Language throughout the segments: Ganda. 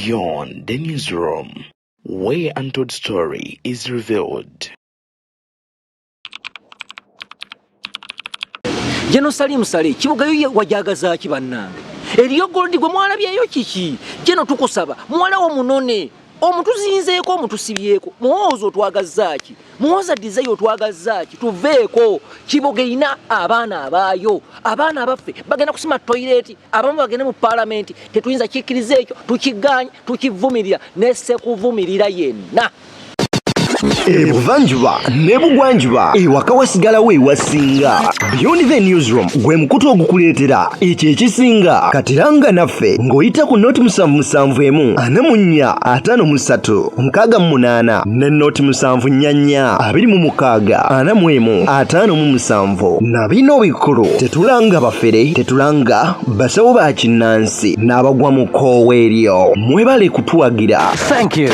Beyond the Newsroom, where untold story is revealed. Jeno Salim Saleh kibuga yo wajagaza ki bannange eriyo gold gwe mwalabyeyo kiki jeno tukusaba muwala wo munone omutuzinzeeko omutusibyeko muwooza otwagazza ki muwooza dizayi otwagazza ki tuveeko kiboga erina abaana abaayo abaana abaffe bagenda kusima toyireti abamu bagende mu palamenti tetuyinza kikkiriza ekyo tukiganye tukivumirira nesekuvumirira yenna. Ebuvanjuba n'ebugwanjuba ewaka wasigalawo ewasinga. Beyond the Newsroom gwe mukutu ogukuleetera ekyo ekisinga. Katiranga naffe ng'oyita ku noti 771 44 53 68 ne noti 744 26 41 57. Na bino bikulu tetulanga bafere, tetulanga basawo ba kinnansi n'abagwa mu kkoowa eryo. Mwebale kutuwagira. Thank you.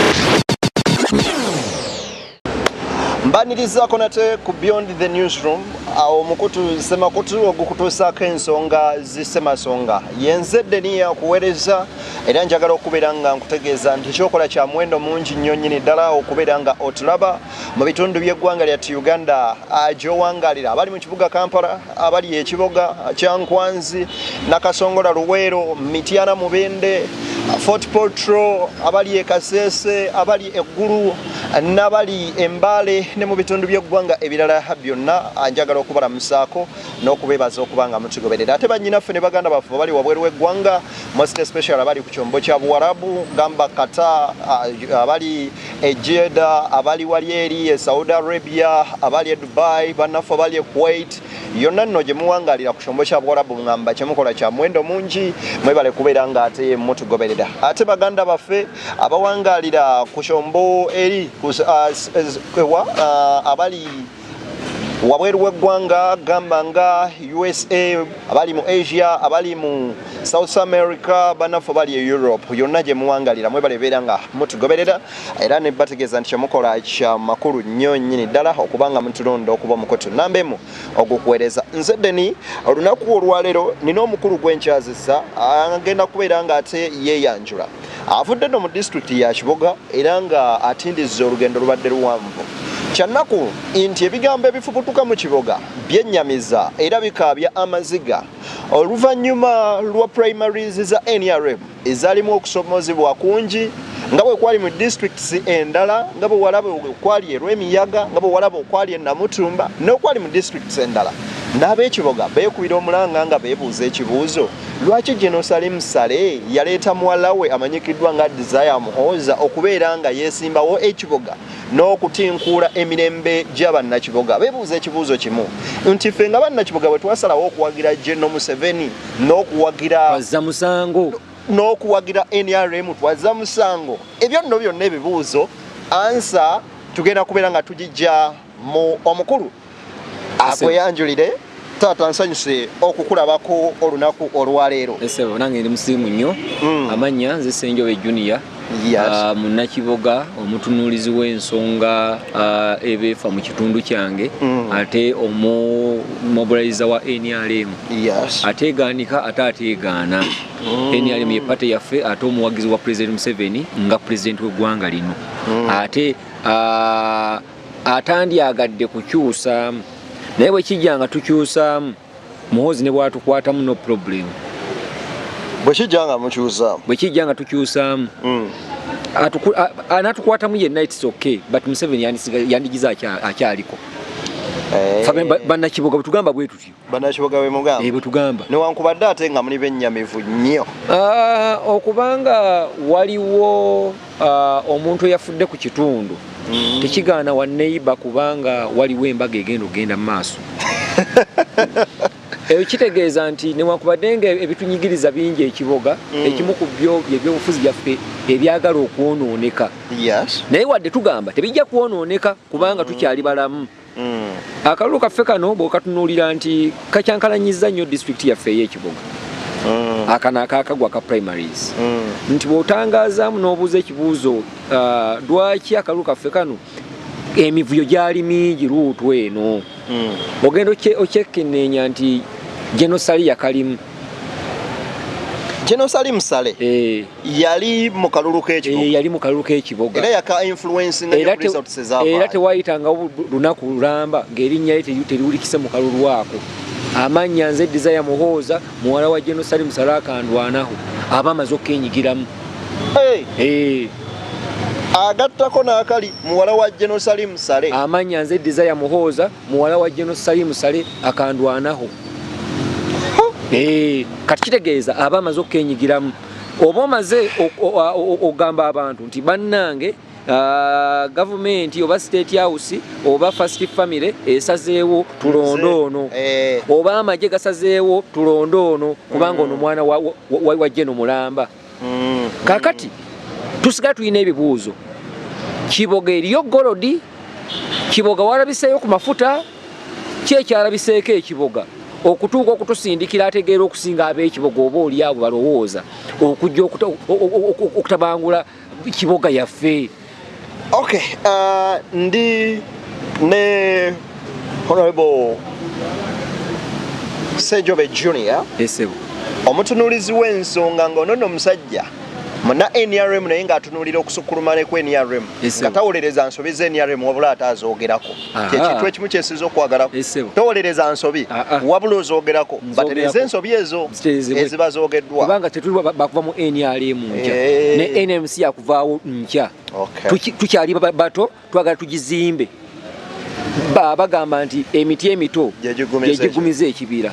Mbanirizaako nate ku Beyond the Newsroom, awo omukutu semakutu ogukutuusaako ensonga zissemasonga. Yenze Deniya okuweereza era njagala okubeera nga nkutegeeza nti ekyokola kya muwendo mungi nnyo nnyini ddala okubeera nga otulaba mu bitundu by'eggwanga lyattu Uganda gy'owangaalira, abali mu kibuga Kampala, abali ekiboga Kyankwanzi, Nakasongola, Luweero, Mityana, Mubende, Fort Portal, abali e Kasese, abali e Ggulu n'abali e Mbale ne mu bitundu by'eggwanga ebirala byonna, njagala okubalamusaako n'okubeebaza okuba nga mutugoberera. Ate bannyinaffe ne baganda baffe abali wabweru w'eggwanga, most especially abali ku kyombo kya Buwarabu, gamba Qatar, abali e Jeddah, abali wali eri e Saudi Arabia, abali e Dubai, bannaffe abali e Kuwait, yonna nno gye muwangaalira ku kyombo kya Buwarabu, ngamba kyemukola kya muwendo mungi, mwebale kubeera nga ate mutugoberera. Ate baganda baffe abawangaalira ku kyombo eri abali wabweru w'eggwanga, gamba nga USA, abali mu Asia, abali mu South America, bannaffe abali e Europe, yonna gye muwangalira mwebale beera nga mutugoberera. Era ne bategeeza nti kyemukola kya makulu nnyo nnyini ddala okubanga mutulonda okuba omukutu namba emu ogukuweereza. Nze Deni, olunaku olwaleero nina omukulu gwenkyazisa, agenda kubeera nga ate yeeyanjula. Avudde nno mu disitulikiti ya Kiboga era nga atindizza olugendo lubadde luwanvu. Kyannaku nti ebigambo ebifubutuka mu Kiboga byennyamiza era bikaabya amaziga oluvannyuma lwa primaries za NRM ezaalimu okusomozebwa kungi nga bwe kwali mu disitulikiti endala, nga bwe walaba okwali e Lwemiyaga, nga bwe walaba okwali e Namutumba n'okwali mu disitulikiti endala. N'ab'ekiboga beekubira omulanga nga beebuuza ekibuuzo, lwaki General Salim Saleh yaleeta muwala we amanyikiddwa nga Desire Muhooza okubeera nga yeesimbawo ekiboga n'okutinkuula emirembe gya bannakiboga? Beebuuza ekibuuzo kimu nti ffe nga bannakiboga bwe twasalawo okuwagira General Museveni n'okuwagira twazza musango n'okuwagira NRM twazza musango. Ebyo nno byonna ebibuuzo ansa tugenda kubeera nga tugijja mu omukulu akweyanjulire. Taata, nsanyuse okukulabako olunaku olwaleero. Esebo, nange ndi musiimu nnyo. Amannya nze Ssenjobe Junior, munnakiboga, omutunuulizi w'ensonga ebeefa mu kitundu kyange, ate omumobilizer wa NRM, ateegaanika ate ateegaana. NRM ye party yaffe, ate omuwagizi wa President Museveni nga pulezidenti w'eggwanga lino, ate atandyagadde kukyusaamu, naye bwe kijja nga tukyusaamu, Muhoozi ne bwatukwatamu, no problem. Bwe kijja nga mukyusaamu? Bwe kijja nga tukyusaamu, anatukwatamu yenna, it's okay, but Museveni yandigize akyaliko. Bannakiboga bwe tugamba bwe tutyo. Bannakiboga bwe mugamba? Bwe tugamba. Newankubadde ate nga muli bennyamivu nnyo. Okubanga waliwo omuntu eyafudde ku kitundu, tekigaana wa neighbor kubanga waliwo embaga egenda okugenda mu maaso. Eyo kitegeeza nti newankubadde nga ebitunyigiriza bingi ekiboga, ekimu ku byo byebyobufuzi byaffe ebyagala okwonooneka, naye wadde tugamba tebijja kwonooneka kubanga tukyali balamu. Akalulu kaffe kano bw'okatunuulira nti kakyankalanyiza nnyo disitulikiti yaffe ey'ekiboga, akano akakagwa ka primaries, nti bw'otangazaamu n'obuuza ekibuuzo, lwaki akalulu kaffe kano emivuyo gyali mingi luutu eno, ogenda okyekenneenya nti General Saleh yakalimu. General Salim Saleh yali mu kalulu k'ekiboga. Yali mu kalulu k'ekiboga. Era yaka influence nga results zaava. Era tewayitangawo lunaku lulamba ng'erinnya lye teriwulikise mu kalulu ako. Amannya nze Desire Muhooza muwala wa General Salim Saleh akandwanaho aba amaze okkenyigiramu. Hey. Agattako n'akali muwala wa General Salim Saleh. Amannya nze Desire Muhooza muwala wa General Salim Saleh akandwanaho. Kati kitegeeza aba amaze okkenyigiramu. Oba omaze ogamba abantu nti bannange gavumenti oba state house oba first family esazeewo tulonde ono, oba amagye gasazeewo tulonde ono kubanga ono mwana wa General Mulamba. Kakati tusigala tulina ebibuuzo. Kiboga eriyo golodi, Kiboga walabiseeyo ku mafuta, ki ekyalabiseeko ekiboga okutuuka okutusindikira ategeera okusinga ab'ekiboga oba oli abo balowooza okujja okutabangula Kiboga yaffe. Okay, ndi ne Honorable Ssejobe Junior omutunuulizi w'ensonga ng'ono nno omusajja muna NRM naye ng'atunuulira okusukkuluma ne ku NRM nga tawolereza nsobi za NRM wabula ate azoogerako. Kyekintu ekimu kyesinza okwagalako, towolereza nsobi wabula ozoogerako, batereeze ensobi ezo eziba zoogeddwa. Kubanga tetuli bakuva mu NRM nkya ne NMC yakuvaawo nkya. Tukyali bato, twagala tugizimbe. Bagamba nti emiti emito gyegigumiza ekibira.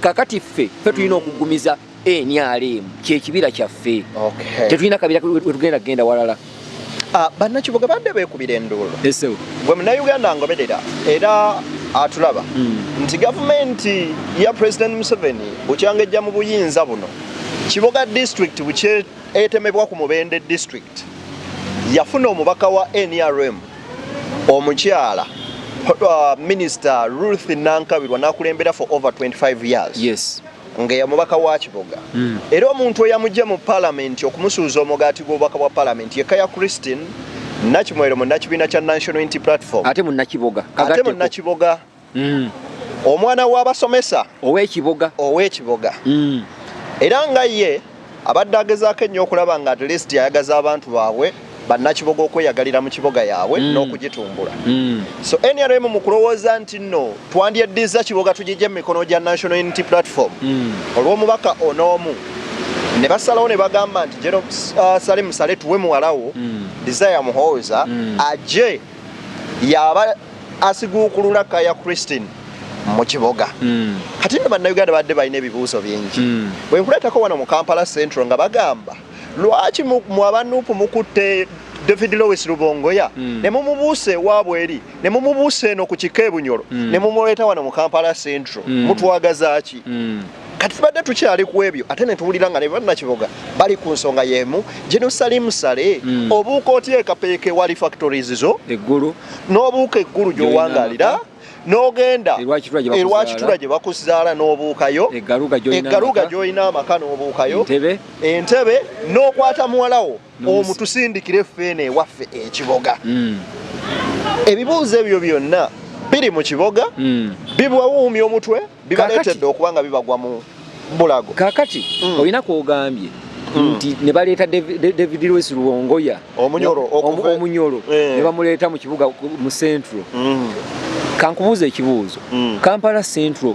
Kakati ffe tulina okugumiza NRM kyekibira kyaffe. Tetulina kabira wetugenda kugenda walala. Bannakiboga badde beekubira enduulu. Gwe Munnayuganda ngoberera era atulaba nti gavumenti ya President Museveni bukyanga ejja mu buyinza buno, Kiboga district bukye etemebwa ku Mubende district yafuna omubaka wa NRM omukyala Minister Ruth Nankabirwa n'akulembera for over 25 years. Yes. Nga yamubaka wa Kiboga. Era omuntu eyamujja mu parliament okumusuuza omugaati gw'obubaka bwa parliament ye Kaya Christine Nakimwero munnakibiina kya National Unity Platform. Ate munnakiboga. Ate munnakiboga. Omwana w'abasomesa ow'ekiboga. Ow'ekiboga. Era nga ye abadde agezaako ennyo okulaba nga at least ayagaza abantu baabwe bannakiboga okweyagalira mu kiboga yaabwe n'okugitumbula. So NRM mu kulowooza nti nno twandyeddiza Kiboga tugijje mu mikono gya National Unity Platform olw'omubaka onoomu, ne basalawo ne bagamba nti General Salim Saleh tuwe muwalawo Desire Muhooza ajje yaba asiguukulula Kaya Christine mu Kiboga. Kati nno bannayuganda badde balina ebibuuzo bingi. Bwe nkuleetako wano mu Kampala Central nga bagamba lwaki mu abanuupu mukutte David Lewis Rubongoya ne mumubuusa ewaabwe eri, ne mumubuusa eno ku kika e Bunyoro, ne mumuleeta wano mu Kampala Central, mutwagaza ki? Kati tubadde tukyali ku ebyo ate ne tuwulira nga ne bannakiboga bali ku nsonga y'emu. General Salim Saleh obuuka otya ekapeeka ewali factories zo eggulu n'obuuka eggulu gy'owangaalira n'ogenda erwakitula gye bakuzaala n'obuukayo, eggaluga gy'olina amaka n'obuukayo, entebe n'okwata muwalawo omutusindikire ffeeno ewaffe ekiboga. Ebibuuzo ebyo byonna biri mu Kiboga, bibawuumya omutwe, bibaleetedde okuba nga bibagwa mu bulago. Kakati olina kwogambye nti ne baleeta David Lewis Rubongoya omunyoro ne bamuleeta mu kibuga mu Central. Kankubuuza ekibuuzo, Kampala Central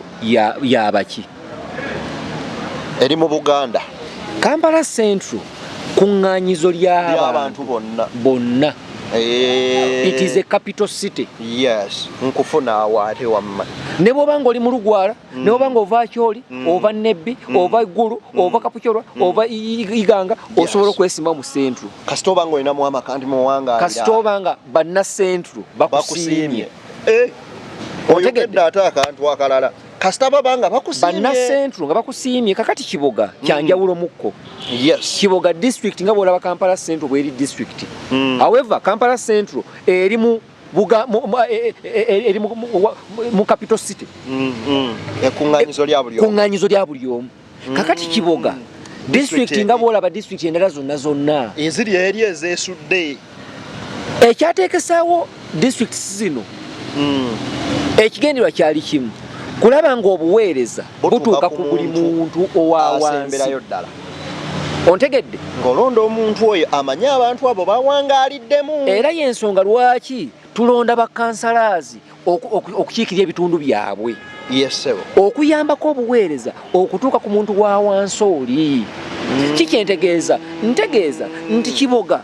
yabaki? Eri mu Buganda. Kampala Central kuŋŋaanyizo ly'abantu bonna. It is a capital city. Yes, nkufuna awo ate wamma. Ne bw'oba ng'oli mu Lugwala, ne bw'oba ng'ova Acholi, ova Nebbi, ova Ggulu, ova Kapukyolwa, ova Iganga, osobola okwesimba mu Central. Kasita oba ng'olinamu amaka nti muwangaalira. Kasita oba nga banna Central bakusiimye. Oyogedde ate akantu akalala. Kasita baba nga bakusiimye. Banna Central nga bakusiimye. Kakati Kiboga kyanjawulo mukko. Yes. Kiboga district nga bw'olaba Kampala Central bw'eri district. However, Kampala Central eri mu eri mu capital city. Ekuŋŋaanyizo lya buli omu. Kuŋŋaanyizo lya buli omu. Kakati Kiboga district nga bw'olaba district endala zonna zonna. Eziri eri ezeesudde. Ekyateekesaawo districts zino ekigendererwa kyali kimu. Kulaba ng'obuweereza butuuka ku buli muntu owa wansi. Ddala. Ontegedde? Ng'olonda omuntu oyo amanyi abantu abo bawangaaliddemu. Era y'ensonga lwaki tulonda bakkansalaazi okukiikirira ebitundu byabwe. Yes, sebo. Okuyambako obuweereza okutuuka ku muntu wa wansi oli. Kikyentegeeza, ntegeeza nti Kiboga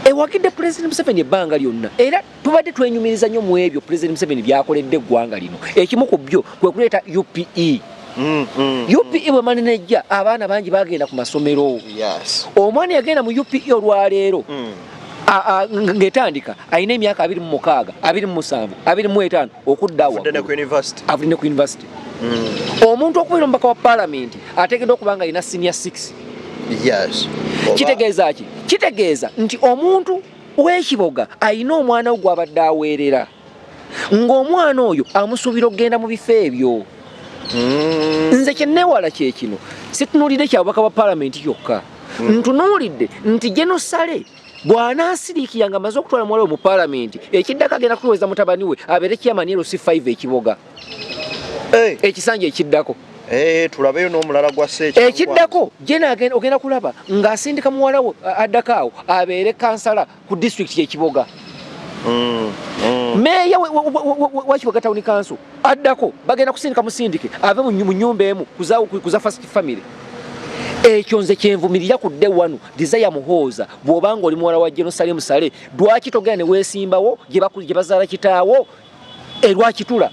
ewagidde Pulezidenti Museveni ebbanga lyonna, era tubadde twenyumiriza nnyo mu ebyo Pulezidenti Museveni by'akoledde eggwanga lino. Ekimu ku byo kwe kuleeta UPE. UPE bwe mala nejja, abaana bangi bagenda ku masomero. Omwana yagenda mu UPE olwaleero ng'etandika alina emyaka 26, 27, 25 okudda awo avudde ne ku university. Omuntu okubeera omubaka wa paalamenti ateekeddwa okuba nga alina senior 6. Kitegeeza ki? Kitegeeza nti omuntu w'Ekiboga alina omwana we gw'abadde aweerera, ng'omwana oyo amusuubira okugenda mu bifo ebyo. Nze kye neewala kye kino, situnuulidde kya bubaka bwa paalamenti kyokka, ntunuulidde nti General Saleh bw'anaasiriikira nga amaze okutwala muwala we mu paalamenti, ekiddako agenda kutuweeza mutabani we abeere chairman LC5 Ekiboga. Ekisanja ekiddako. Tulabeyo n'omulala gwa Ekiddako General ogenda kulaba ng'asindika muwala we addako awo abeere kansala ku disitulikiti y'Ekiboga. Meeya wa Kiboga Town Council addako bagenda kusindika musindike ave mu nnyumba emu kuza first family. Ekyo nze kyenvumirira ku day one. Desire Muhooza, bw'obanga oli muwala wa General Salim Saleh, lwaki togenda ne weesimbawo gye bazaala kitaawo erwakitula?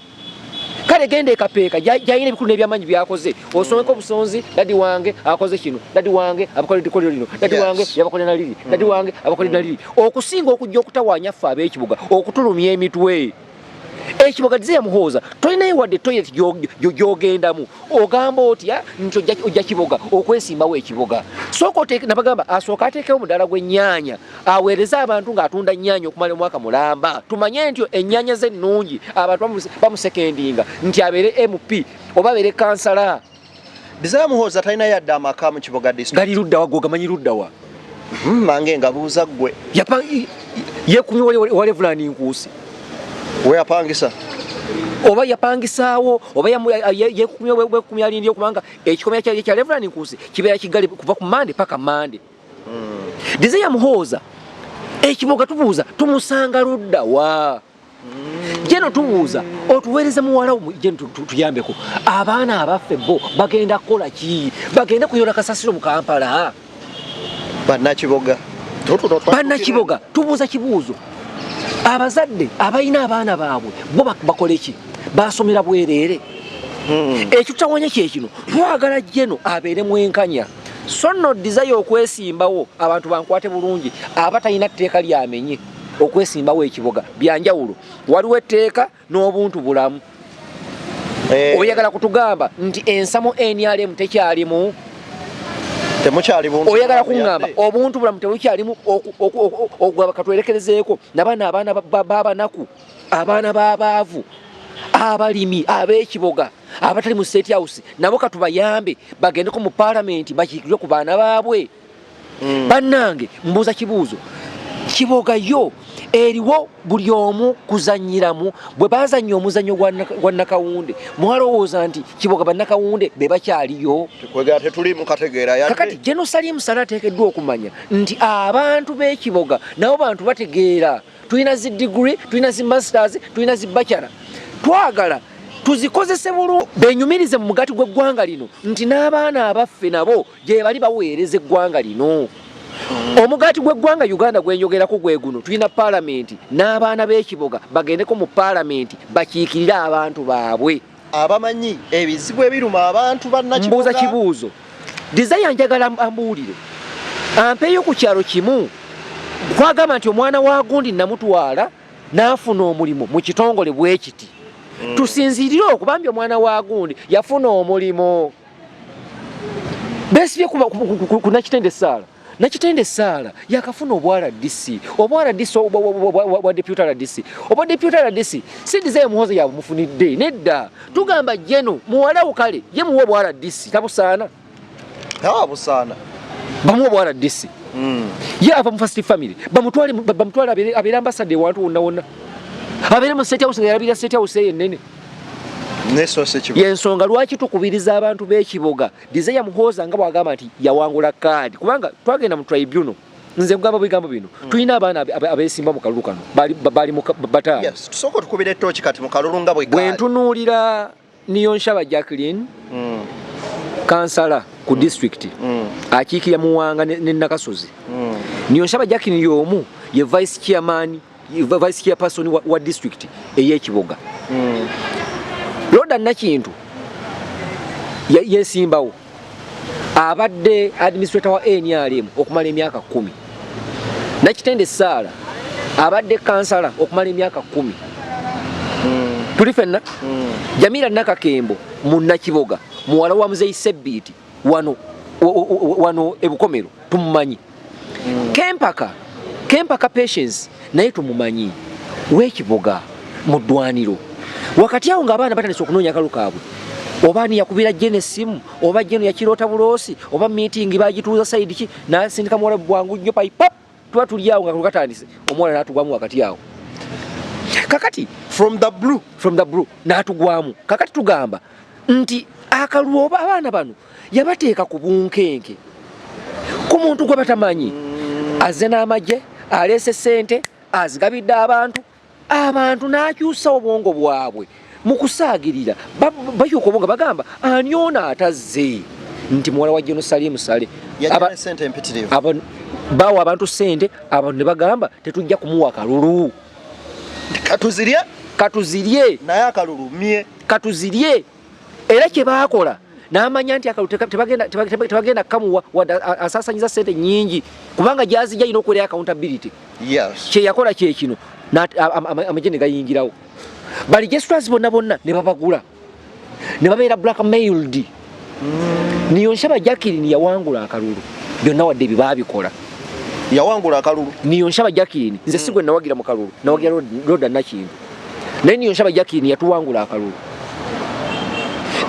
Kale genda ekapeeka gyalina ebikulu n'ebyamanyi byakoze, osomeko obusonzi, daddy wange akoze kino, daddy wange abakoledde kolero lino, daddy wange yabakolera na liri, daddy wange abakolera na liri, okusinga okujja okutawaanya ffe ab'Ekibuga, okutulumya emitwe. Ekiboga Desire Muhooza tolinayo wadde toilet gy'ogendamu, ogamba otya nti ojja Kiboga okwesimbawo Ekiboga? Sooka oteeke, nabagamba asooka ateekewo omudaala gw'ennyaanya aweereze abantu ng'atunda nnyaanya okumala omwaka mulamba, tumanye nti ennyaanya ze ennungi abantu bamusekendinga nti abeere MP oba abeere kansala. Desire Muhooza talina yadde amaka mu Kiboga district. Gali ludda wa? Gwe ludda wa? Mange nga buuza ggwe. Yekumye wa Reverend Nkuusi. Weyapangisa. Oba yapangisaawo oba yekukumye bwekukumye alindye, kubanga ekikomera kya Reverend Nkuusi kibeera kigali kuva ku Mande paka Mande. Desire Muhooza Ekiboga tubuuza tumusanga ludda wa? Jeno tubuuza otuweereze muwala jeno tuyambeko abaana abaffe, bo bagenda kukola ki? Bagende kuyola kasasiro mu Kampala? Bannakiboga. Bannakiboga tubuuza kibuuzo, abazadde abalina abaana baabwe bo bakole ki? Basomera bwereere. Ekitutawanya kyekino, twagala jeno abeere mwenkanya. So nno Desire okwesimbawo, abantu bankwate bulungi, aba talina tteeka lyamenye okwesimbawo Ekiboga. Byanjawulo, waliwo etteeka n'obuntu bulamu. Oyagala kutugamba nti ensamo NRM tekyalimu? Temukyali buntu. Oyagala kuŋŋamba obuntu bulamu tebukyalimu? Katwerekerezeeko nabaana, abaana babanaku, abaana b'abaavu, abalimi ab'Ekiboga abatali mu State House, nabo katubayambe bagendeko mu paalamenti bakiikirwe ku baana baabwe. Bannange, mbuuza kibuuzo, Kiboga yo eriwo buli omu kuzanyiramu? Bwe bazanya omuzannyo gwa Nakawunde, mwalowooza nti Kiboga bannakawunde be bakyaliyo? Kwegera tetuli mukategeera yadde. Kakati General Salim Saleh ateekeddwa okumanya nti abantu b'Ekiboga nabo bantu bategeera. Tulina zi degree, tulina zi masters, tulina zi bachelor, twagala tuzikozese bulungi, benyumirize mu mugati gw'eggwanga lino nti n'abaana abaffe nabo gye bali baweereza eggwanga lino. Omugaati gw'eggwanga Uganda gwenjogerako gwe guno. Tulina paalamenti, n'abaana b'Ekiboga bagendeko mu paalamenti bakiikirire abantu baabwe abamanyi ebizibu ebiruma abantu bannakiboga. Mbuuza kibuuzo, Desire njagala ambuulire, ampeeyo ku kyalo kimu kwagamba nti omwana wa gundi namutwala n'afuna omulimu mu kitongole bwe kiti. Tusinziirire okubambye omwana wa gundi yafuna omulimu. Besibye ku Nakitende Saala. Nakitende Saala yakafuna obwa RDC, obwa RDC, obwa deputy RDC, obwa deputy RDC. Si Desire Muhooza yabumufunidde, nedda. Tugamba jeno muwala wo, kale ye muwe obwa RDC, tabusaana? Busaana. Bamuwe obwa RDC. Ye ava mu first family, bamutwale bamutwale abeere ambassador ewantu wonna wonna, abeere mu State House nga yalabirira State House eyo ennene. Yensonga lwaki tukubiriza abantu b'ekiboga Desire Muhooza nga bwagamba nti yawangula kaadi, kubanga twagenda mu tribunal. Nze nkugamba bigambo bino, tulina abaana abeesimba mu kalulu kano bali bataano. Yes, tusooka otukubira ettooki kati mu kalulu nga bwe bwe ntunuulira Niyonshaba Jacqueline, kansala ku district, akiikirira Muwanga ne Nakasozi. Niyonshaba Jacqueline y'omu ye vice chairman, vice chairperson wa district ey'ekiboga. Roda Nakintu yesimbawo, abadde administrator wa NRM okumala emyaka 10. Nakitende Saala abadde kansala okumala emyaka 10. Tuli fenna. Jamila Nakakembo munnakiboga, muwala wa Muzeyi Sebbiiti wano wano ebukomero tumumanyi. Kempaka Patience naye tumumanyi, wekiboga mu ddwaniro. Wakati awo ng'abaana batandise okunoonya akalu kaabwe, oba ani yakubira Jeno essimu, oba Jeno yakiroota buloosi, oba meeting bagituuza side ki, n'asindika muwala bwangu nnyo payipap. Tuba tuli awo nga katandise, omuwala n'atugwamu wakati awo. Kakati from the blue, from the blue n'atugwamu. Kakati tugamba nti akalulu oba abaana bano yabateeka ku bunkenke ku muntu gwe batamanyi, azze n'amagye, aleese ssente, azigabidde abantu, abantu n'akyusa obwongo bwabwe mu kusaagirira. Bakyuka obwongo, bagamba ani ono atazze, nti muwala wa Jeno Salimu Sale. Bawa abantu ssente, abantu ne bagamba tetujja kumuwa kalulu, katuzirye, katuzirye naye akalulu mye katuzirye. Era kye baakola n'amanya nti akalulu tebagenda kamuwa, wadde asaasanyiza ssente nnyingi, kubanga gyazijja alina okubeera accountability. Kye yakola kye kino, amagye ne gayingirawo, ba registrars bonna bonna ne babagula ne babeera blackmailed. Niyonshaba Jacqueline yawangula akalulu, byonna wadde ebyo baabikola. Yawangula akalulu. Niyonshaba Jacqueline, nze si gwe nawagira mu kalulu, nawagira Roda Nakintu, naye Niyonshaba Jacqueline yatuwangula akalulu.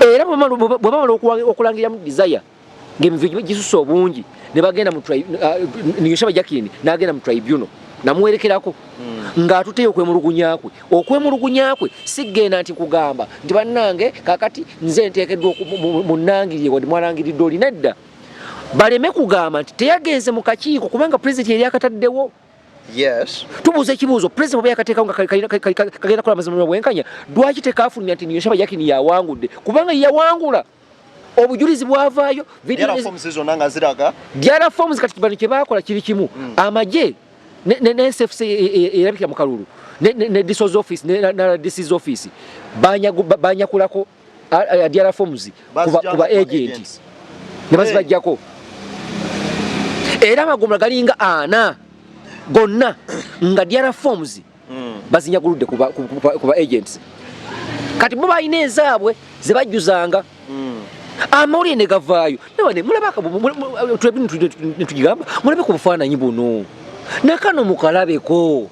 Era bwe bamala okulangiriramu Desire ng'emivuyo gisusse obungi, ne bagenda mu Niyonshaba Jacqueline n'agenda mu tribunal, namuwerekerako ng'atuteyo okwemulugunya kwe. Okwemulugunya kwe sigenda nti kugamba nti bannange kakati nze nteekeddwa munnangirire wadde mwalangiridde oli nedda, baleme kugamba nti teyagenze mu kakiiko kubanga pulezidenti yali akataddewo. Tubuuza ekibuuzo, pulezidenti bw'aba yakateekawo nga kagenda kukola amazima n'obwenkanya, lwaki tekafulumya nti Niyonshaba Jacqueline yawangudde? Kubanga yawangula, obujulizi bwavaayo. DR forms. Kati bano kye baakola kiri kimu, amagye ne SFC erabikira mu kalulu ne DISO's office ne DC's office banyakulako DR forms kuba agent ne bazibajjako. Era amagombolola galinga ana gonna nga DR forms bazinyaguludde kuba agents. Kati bo balina ezaabwe ze bajjuzanga, amawulire ne gavaayo. Netugigamba mulabe ku bufaananyi buno, nakano mukalabeko,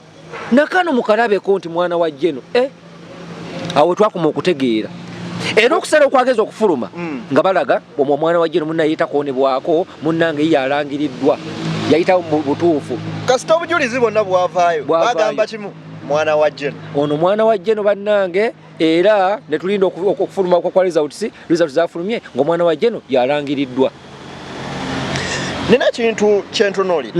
nakano mukalabeko nti mwana wa Jeno. Awo twakoma okutegeera era okusala okwageza okufuluma nga balaga omwo omwana wa Jeno munnaye takoonebwako, munnange ye yalangiriddwa, yayitawo mu butuufu. Kasita obujulizi bwonna bwavaayo, bagamba kimu, mwana wa Jeno. Ono mwana wa Jeno bannange. Era ne tulinda okufuluma kwa results. Results zafulumye ng'omwana wa Jeno yalangiriddwa. Nina ekintu kyentunuulira.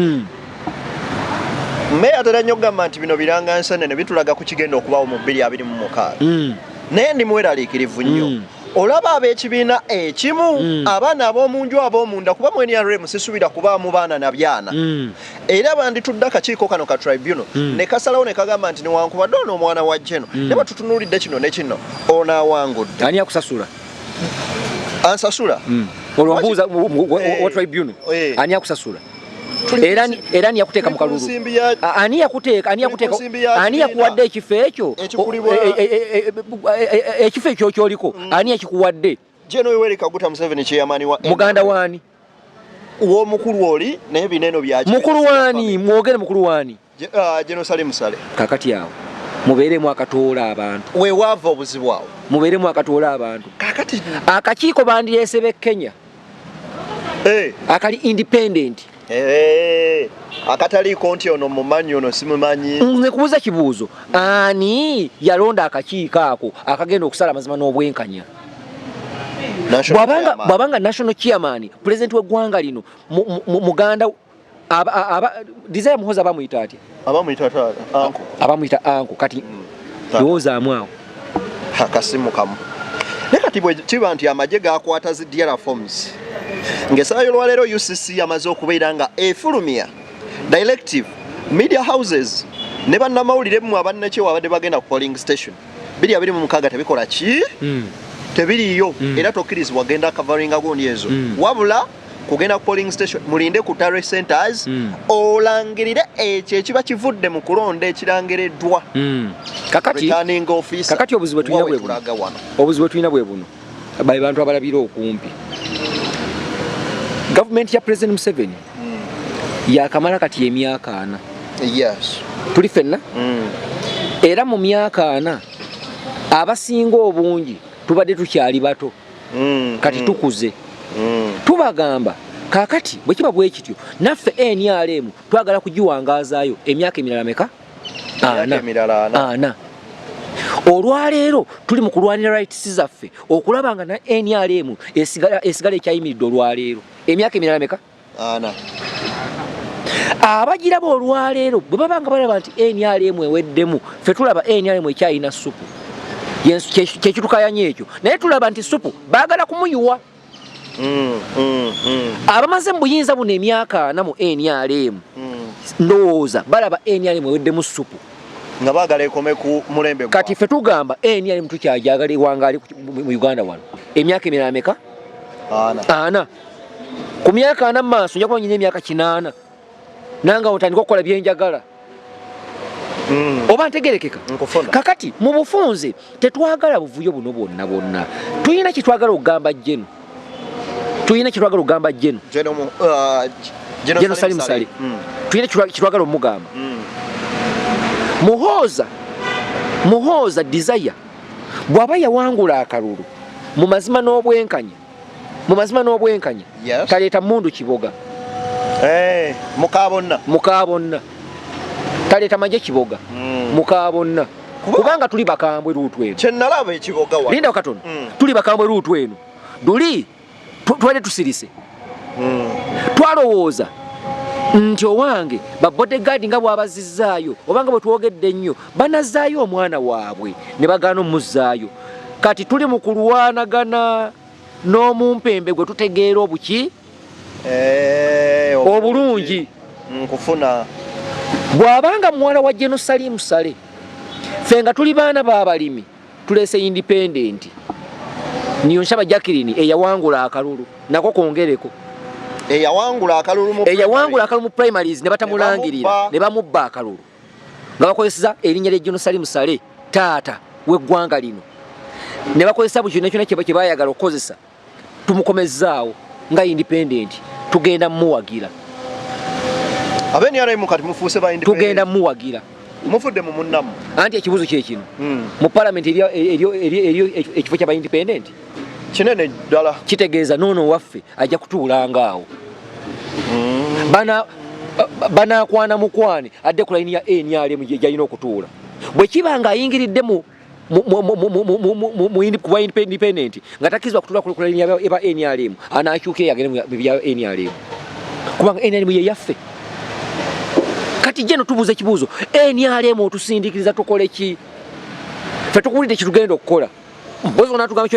Meya atera nnyo okugamba nti bino biranga nsenene, bitulaga ku kigenda okubaawo mu 2026. Naye ndi mweraliikirivu nnyo. Olaba ab'ekibiina ekimu, abaana ab'omu nju, ab'omunda, kuba mu NRM sisuubira kubaamu baana na byana. Era banditudde akakiiko kano ka tribunal ne kasalawo ne kagamba nti newankubadde ono omwana wa Jeno, ne batutunuulidde kino ne kino, ono awangudde. Ani akusasula? Ansasula? Olwo mbuuza wa tribunal, ani akusasula? Era ani yakuteeka mu kalulu? Ani yakuteeka? Ani yakuteeka? Ani yakuwadde ekifo ekyo? Ekifo ekyo kyoliko, ani yakikuwadde? General Yoweri Kaguta Museveni, chairman wa Muganda waani? W'omukulu oli, naye bino eno bya Mukulu waani? Mwogere, mukulu waani? General Salim Saleh. Kakati awo mubeeremu akatoola abantu. Wewaava obuzibu awo. Mubeeremu akatoola abantu. Kakati akakiiko bandireese b'e Kenya akali independent. Eh, akataliiko nti ono mumanyi ono simumanyi. Nze kubuuza kibuuzo, ani yalonda akakiiko ako akagenda okusala amazima n'obwenkanya? Bw'abanga national chairman, president w'eggwanga lino muganda Desire Muhoozi abamuyita atya? Abamuyita taata, anko. Abamuyita anko kati lowoozaamu awo. Akasimu kamu. Naye kati bwe kiba nti amagye gakwata zi DR forms ng'essaawa y'olwaleero UCC yamaze okubeera nga efulumya directive media houses ne bannamawulire mmwe abannakyewa abadde bagenda ku polling station 2026 tebikola ki? Tebiriiyo. Era tokkirizibwa genda coveringa gundi ezo. Wabula kugenda ku polling station mulinde ku tally centers olangirire ekyo ekiba kivudde mu kulonda ekirangiriddwa. Kakati returning officer. Kakati obuzibu tulina bwe buno. Obuzibu tulina bwe buno. Bae bantu abalabira okumpi. Government ya President Museveni yakamala kati emyaka 4. Yes. Tuli fenna? Era mu myaka 4 abasinga obungi tubadde tukyali bato. Kati tukuze. Tubagamba kakati bwe kiba bwe kityo naffe NRM twagala kugiwangazaayo emyaka emirala meka? 4. Olwaleero tuli mu kulwanira rights zaffe okulaba nga na NRM esigala ekyayimiridde olwaleero emyaka emirala meka? 4. Abagiraba olwaleero bwe baba nga balaba nti NRM eweddemu, ffe tulaba NRM ekyalina ssupu. Kyekitukayanya ekyo, naye tulaba nti ssupu baagala kumuyiwa. Abamaze mu buyinza buno emyaka 4 mu NRM ndowooza balaba NRM eweddemu ssupu nga baagala ekome ku mulembe. Kati ffe tugamba NRM tukyajagala ewangaali mu Uganda wano emyaka emirala meka? 4. Ku myaka 4 maaso nja kuba nnyina emyaka 8 nange otandika okukola byenjagala. Oba ntegerekeka. Kakati mu bufunze tetwagala buvuyo buno bwonna bwonna. Tulina kye twagala okugamba Jeno. Tulina kye twagala okugamba Jeno. Jeno Salim Saleh. Tulina kye twagala omugamba. Muhooza Desire bw'aba yawangula akalulu mu mazima n'obwenkanya. Mu mazima n'obwenkanya. Taleeta mundu Kiboga. Mukabonna. Mukabonna. Taleeta magye Kiboga. Mukabonna. Kubanga tuli bakambwe ruutu eno. Kye nalaba ekiboga wano. Linda katono. Tuli bakambwe ruutu eno. Duli twali tusirise. Twalowooza nti owange ba bodyguard nga bw'abazizzaayo oba nga bwe twogedde ennyo banazzaayo omwana waabwe ne bagaana omuzzaayo. Kati tuli mu kulwanagana n'omumpembe gwe tutegeera obuki obulungi. Nkufuna. Bw'abanga muwala wa Jeno Salim Saleh, ffe nga tuli baana b'abalimi tuleese independent. Niyo Nshaba Jacqueline eyawangula akalulu nako kwongereko. Eyawangula akalulu mu eyawangula akalulu mu primaries ne batamulangirira ne bamubba akalulu nga bakozesa erinnya lya Jeno Salim Saleh taata w'eggwanga lino ne bakozesa buli kyonna kyonna kye baayagala okukozesa tumukomezzaawo nga independent tugenda muwagira. Abe NRM kati mufuuse ba independent. Tugenda muwagira. Mufudde mu munnamu. Anti ekibuuzo kye kino. Mu parliament eriyo ekifo ky'aba independent. Kinene ddala. Kitegeeza noono waffe ajja kutuulanga awo. Banakwana mukwane adde ku layini ya NRM gy'alina okutuula. Bwe kiba ng'ayingiridde mu kuba independent nga takkirizibwa kutuula ku layini ya NRM anaakyuka agende mu bya NRM kubanga NRM ye yaffe. Kati jeno tubuuza ekibuuzo, NRM otusindikiriza tukole ki? Ffe tukuwulidde kye tugenda okukola. Mpozi onaatugamba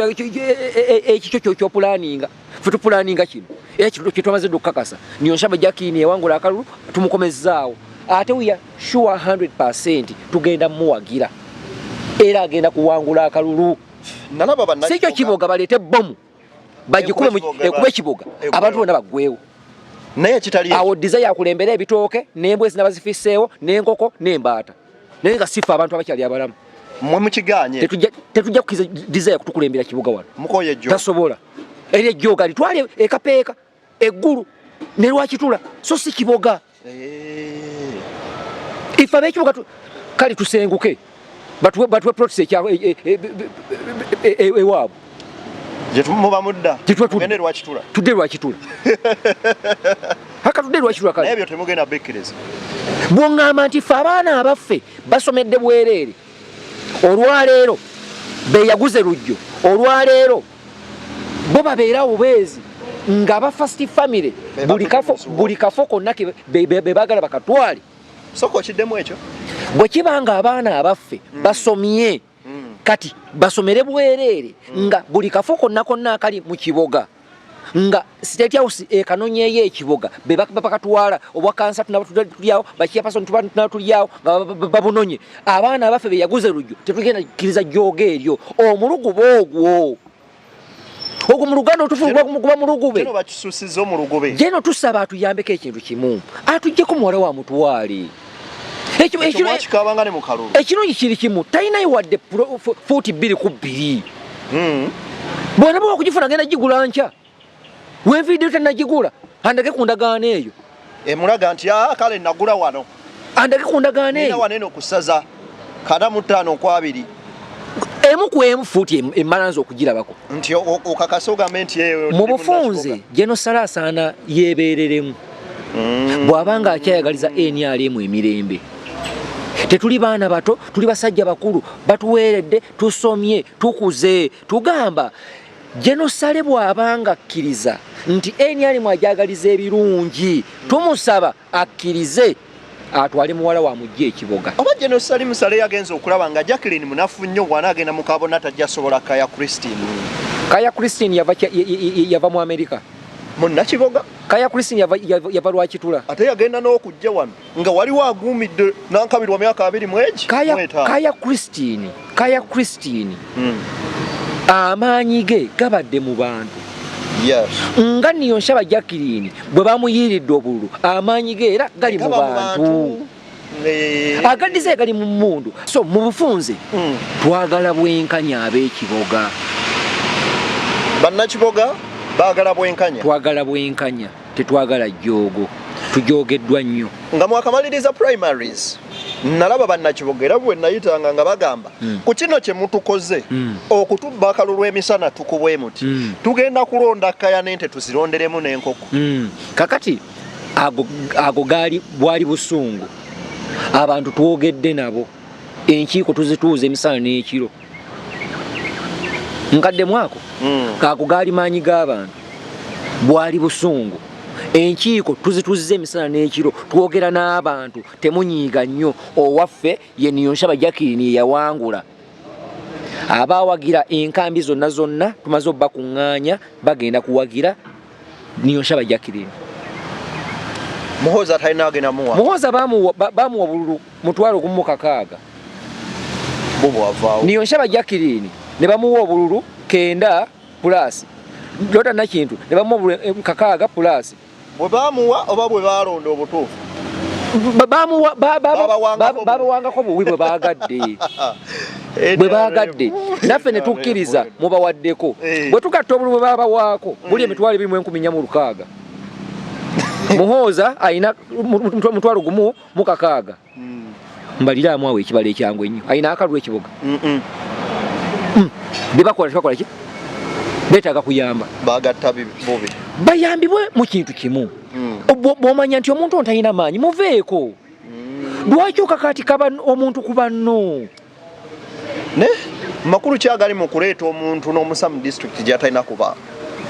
ekikyo ky'opulaninga, ffe tupulaninga kino era kye twamaze dda okukakasa. Niyo Nshaba Jacqueline yawangula akalulu tumukomezzaawo, ate we are sure 100% tugenda muwagira era agenda kuwangula akalulu. Si kyo Kiboga baleete bbomu bagikube ekube Kiboga abantu bonna baggwewo. Naye kitali awo Desire yakulembera ebitooke n'embwa ezina bazifiseewo n'enkoko n'embaata, naye nga sifa abantu abakyali abalamu. Mmwe mukigaanye. Tetujja kukkiriza Desire kutukulembera Kiboga wano. Mukoye ejjooga. Tasobola. Eryo ejjooga litwale ekapeeka eggulu ne lwakitula so si Kiboga. Ife ab'ekibuga kale tusenguke batuwe plots ewaabwe. Gye muba mudda. Gye tuba tudda. Tugende Lwakitula. Tudde Lwakitula. Akatudde lwakitula kale. Naye ebyo temugenda bikkiriza. Bw'oŋŋamba nti ffe abaana abaffe basomedde bwereere olwaleero beyaguze lujjo olwaleero bo babeera bubeezi nga aba first family buli kafo konna be baagala bakatwale. Sooka okiddemu ekyo. Bwe kiba nga abaana abaffe basomye kati basomere bwereere nga buli kafo konna konna akali mu Kiboga nga State House ekanonyeeyo ekiboga be bakatwala obwa kansa tunatulyawo bachairperson tunatulyawo nga babunonye abaana abaffe be yaguze lujjo tetugenda kkiriza jjooga eryo omuluguba ogwo ogwo mu Luganda otufu guba mulugube. Geno bakisusiza omulugube. Geno tusaba atuyambeko ekintu kimu atuggyeko muwala wa mutwale. Ekirungi kiri kimu talinayo wadde fuuti 2 ku 2. Bw'anaba okugifuna agenda gigula nkya. Wenviiddeyo tannagigula andage ku ndagaano eyo. Emulaga nti kale nagula wano. Andage ku ndagaano eyo. Nina wano eno ku ssaza 45 ku 2. Emu ku emu fuuti emmala nze okugirabako. Nti okakasa ogambe nti eyo mu bufunze General Saleh asaana yeebeereremu. Bw'aba nga akyayagaliza NRM emirembe. Tetuli baana bato, tuli basajja bakulu, batuweeredde, tusomye, tukuze, tugamba General Saleh bw'aba nga akkiriza nti NRM agyagaliza ebirungi, tumusaba akkirize atwale muwala wa mujje ekiboga. Oba General Salim Saleh yagenze okulaba nga Jacqueline munafu nnyo bw'anaagenda mu kabona tajja sobola Kaya Christine. Kaya Christine yava mu Amerika. Munnakiboga. Kaya Christine yava Lwakitula. Ate yagenda n'okujja wano nga waliwo aguumidde nankabirwa myaka abiri mu egi, mu etaano. Kaya Christine. Amaanyi ge gabadde mu bantu. Nga niyo nshaba Jacqueline bwe bamuyiiridde obululu amaanyi ge era gali mu bantu. Agaddize gali mu mmundu. So mu bufunze twagala bwenkanya ab'ekiboga. Bannakiboga baagala bwenkanya. Twagala bwenkanya, tetwagala jjoogo. Tujoogeddwa nnyo. Nga mwakamaliriza primaries nalaba bannakiboga era bwe nayitanga nga bagamba ku kino kye mutukoze okutubba akalulu emisana tukubwe muti tugenda kulonda kaya n'ente tuzironderemu n'enkoko. Kakati ago gaali bwali busungu. Abantu twogedde nabo enkiiko tuzituuza emisana n'ekiro. Nkadde mwako ago gaali maanyi g'abantu, bwali busungu. Enkiiko tuzituuziza emisana n'ekiro, twogera n'abantu temunyiiga nnyo. Owaffe ye Niyonshaba Jacqueline ye yawangula. Abaawagira enkambi zonna zonna tumaze obbakuŋŋaanya bagenda kuwagira Niyonshaba Jacqueline. Muhoozi talina agenda muwa. Muhoozi bamuwa obululu 1,600. Bo bwavaawo. Niyonshaba Jacqueline ne bamuwa obululu 9 plus. Lota Nakintu ne bamuwa obululu 6 plus. Bwe bamuwa oba bwe balonda obutuufu? Babawangako buwi bwe baagadde. Bwe baagadde. Naffe ne tukkiriza mubawaddeko. Bwe tugatta obululu bwe babawaako, buli 24,600. Muhooza alina 1,600. Mbaliraamu awo ekibalo ekyangu ennyo. Alina akalulu ekiboga. Bye bakola tebakola ki? Beetaaga kuyamba. Bagatta bubi. Bayambibwe mu kintu kimu. Bw'omanya nti omuntu ono talina maanyi, muveeko. Lwaki okakaatika omuntu ku banno? Ne makulu ki agali mu kuleeta omuntu n'omusa mu disitulikiti gy'atalina kuba?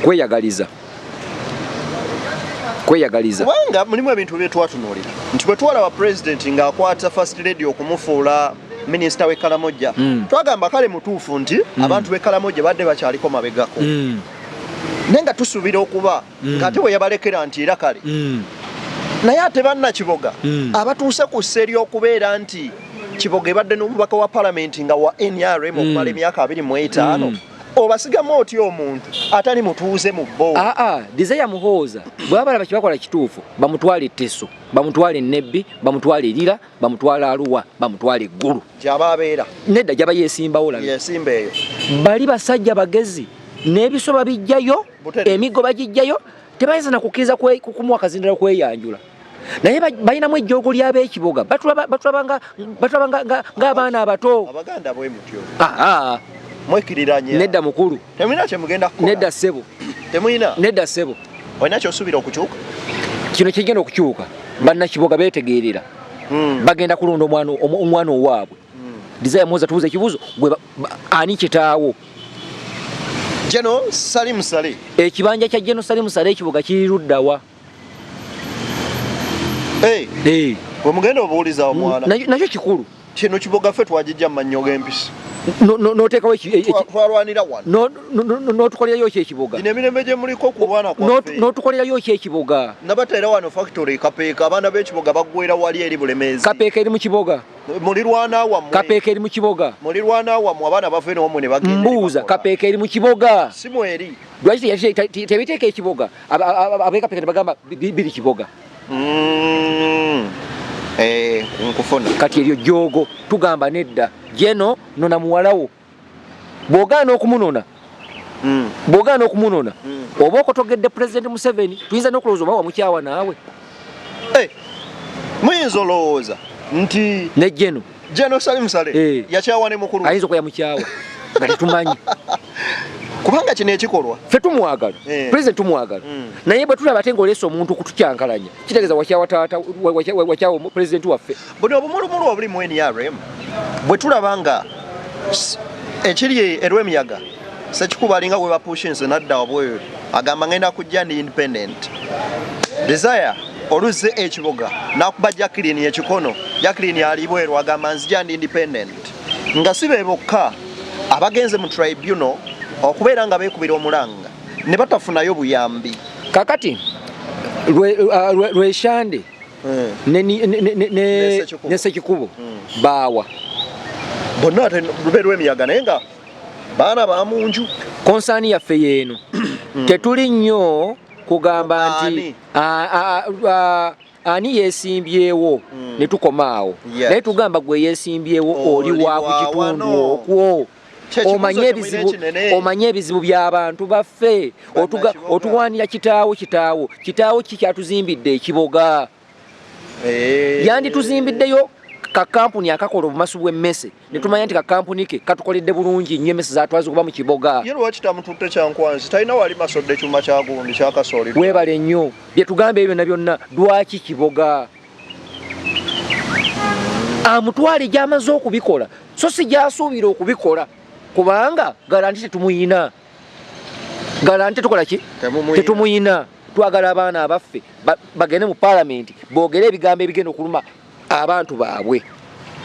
Kweyagaliza. Kweyagaliza. Kubanga mulimu ebintu bye twatunuulira nti bwe twalaba pulezidenti ng'akwata First Lady okumufuula minisita w'e Karamoja, twagamba kale mutuufu nti abantu b'e Karamoja badde bakyaliko mabegako. Naye nga tusuubira okuba ng'ate bwe yabalekera nti era kale. Naye ate bannakiboga abatuuse ku ssa ery'okubeera nti Kiboga ebadde n'omubaka wa palamenti nga wa NRM okumala emyaka 25. Obasigamu otya omuntu atali mutuuze mu bo? Desire Muhooza bwe balaba kye bakola kituufu, bamutwale Teso, bamutwale Nebbi, bamutwale Lira, bamutwale Arua, bamutwale Ggulu. Gy'aba abeera. Nedda gy'aba yeesimbawo labi. Yeesimba eyo. Bali basajja bagezi, n'ebiso babijjayo, emiggo bagijjayo, tebayinza na kukkiriza kumuwa kazindalo kweyanjula. Naye balinamu ejjoogo ly'ab'ekiboga, batulaba ng'abaana abato. Abaganda bwe mutyo. Mwekiriranye. Nedda mukulu. Temulina kye mugenda kukola. Nedda ssebo. Temulina? Nedda ssebo. Olina ky'osuubira okukyuka? Kino kigenda okukyuka, bannakiboga beetegeerera. Bagenda kulonda omwana owaabwe. Desire Muhoza, tubuuza ekibuuzo, gwe ani kitaawo? General Salim Saleh. Ekibanja kya General Salim Saleh ekibuga kiri luddawa? Hey, hey. Wemugenda obuuliza omwana. Nakyo kikulu. Kino kiboga ffe twagijja mu mannyo g'empisi. N'oteekawo twalwanira wano. N'otukolerayo ki ekibuga? Gino emirembe gye muliko okulwana kwaffe. N'otukolerayo ki ekibuga? Nabateera wano factory Kapeeka, abaana b'ekibuga baggwera wali eri Bulemeezi. Kapeeka eri mu kiboga. Mulirwana wammwe. Kapeeka eri mu kiboga. Mulirwana wammwe, abaana bava eno wammwe ne bagenda. Mbuuza, Kapeeka eri mu kiboga. Si mweri. Lwaki tebiteeka ekiboga? Ab'e Kapeeka ne bagamba biri kiboga. Nkufuna. Kati eryo jjoogo tugamba nedda. Jeno nona muwalawo. Bw'ogaana okumunona, bw'ogaana okumunona, oba okotogedde Pulezidenti Museveni, tuyinza n'okulowooza oba wamukyawa naawe. Muyinza olowooza nti ne Jeno Jeno Salim Saleh yakyawa ne mukulu. Ayinza okuba yamukyawa nga tetumanyi. Kubanga kino ekikolwa ffe tumwagala, Pulezidenti tumwagala, naye bwe tulaba ate ng'oleese omuntu okutukyankalanya, kitegeeza wakyawa taata, wakyawa pulezidenti waffe. Buno obumulumulu obuli mu NRM bwe tulaba nga ekiri erw'emiyaga, Sekikubo alinga gwe bapushinze nadda wabweru, agamba ngenda kujja ndi independent. Desire oluzze ekiboga nakuba Jacqueline ekikono, Jacqueline ali bweru agamba nzija ndi independent, nga si be bokka abagenze mu tribunal okubeera nga beekubira omulanga ne batafunayo buyambi. Kakati Lweshande ne Sekikubo baawa bonna ate lube lw'emiyaga, naye nga baana ba munju. Concern yaffe yeeno, tetuli nnyo kugamba nti ani yeesimbyewo ne tukoma awo, naye tugamba gwe yeesimbyewo oli wa ku kitundu okwo, omanye ebizibu by'abantu baffe. Otuwanira kitaawo, kitaawo, kitaawo ki kyatuzimbidde ekiboga? Yandituzimbiddeyo kakampuni akakola obumasu bw'emmese ne tumanya nti kakampuni ke katukoledde bulungi nnyo emmese zatwaza okuba mu kiboga. Ye lwaki tamututte Kyankwanzi? Talina wali masodde ekyuma kyagundi kyakasooli. Weebale nnyo. Bye tugamba ebyo byonna byonna, lwaki kiboga? Amutwale gy'amaze okubikola, so si gy'asuubira okubikola, kubanga guarantee tetumuyina. Guarantee tukola ki? Tetumuyina. Twagala abaana abaffe bagende mu paalamenti boogere ebigambo ebigenda okuluma abantu baabwe,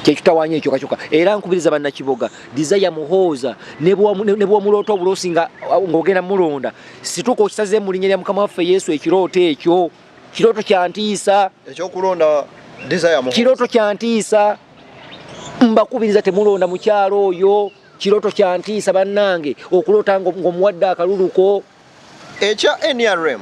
kyekitawanya ekyo kyokka. Era nkubiriza bannakiboga, Desire Muhooza ne bwomuloota obuloosi nga ng'ogenda mulonda, situka okisaze mu linnya lya Mukama waffe Yesu. Ekirooto ekyo kirooto kyantiisa. Ekyokulonda Desire Muhooza kirooto kyantiisa. Mbakubiriza, temulonda mukyalo oyo. Kirooto kyantiisa bannange okuloota ng'omuwadde akaluluko. Ekya NRM